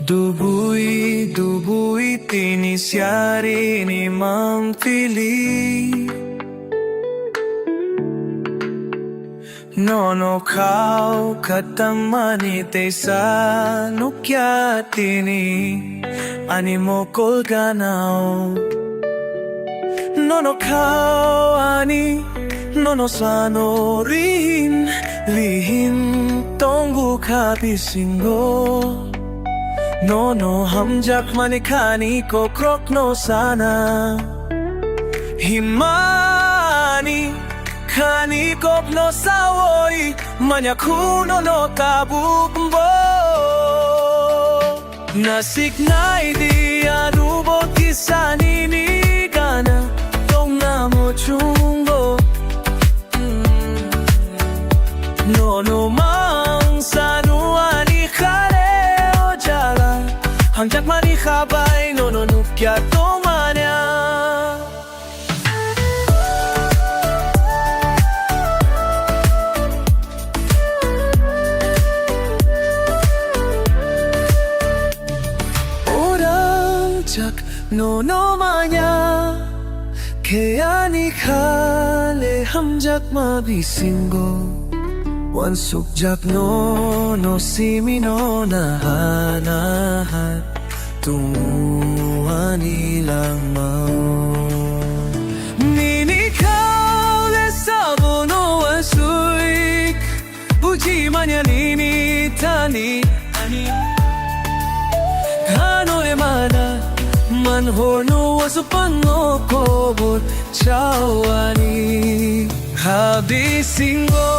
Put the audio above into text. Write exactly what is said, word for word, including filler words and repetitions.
Dubui dubui tini siarini mangpili. Nono khao khatangmani teisa nukya tini ani mokol ganao. Nono khao ani, nono sano rihin rihin tongu kha bisingo. Nono hamjakmani khani kokrokno sana himani khani kokno sawi manya khuno no tabuk bo. Nasik naidi arubo kisani ni gana tongna mo chungo. Nono mang sanu ani khare o jala. Hamjakmani khabai nono nukya tongmanya. Ora jak nono manya. Khe ani khale hamjakma bisingo. Wansukjak nono simi no naha naha tungu ani langmao. Nini khale sabono wansuk. Buji manya nini tani ani. Hano emana man horno wasu pango kobor chawani. Habi singo.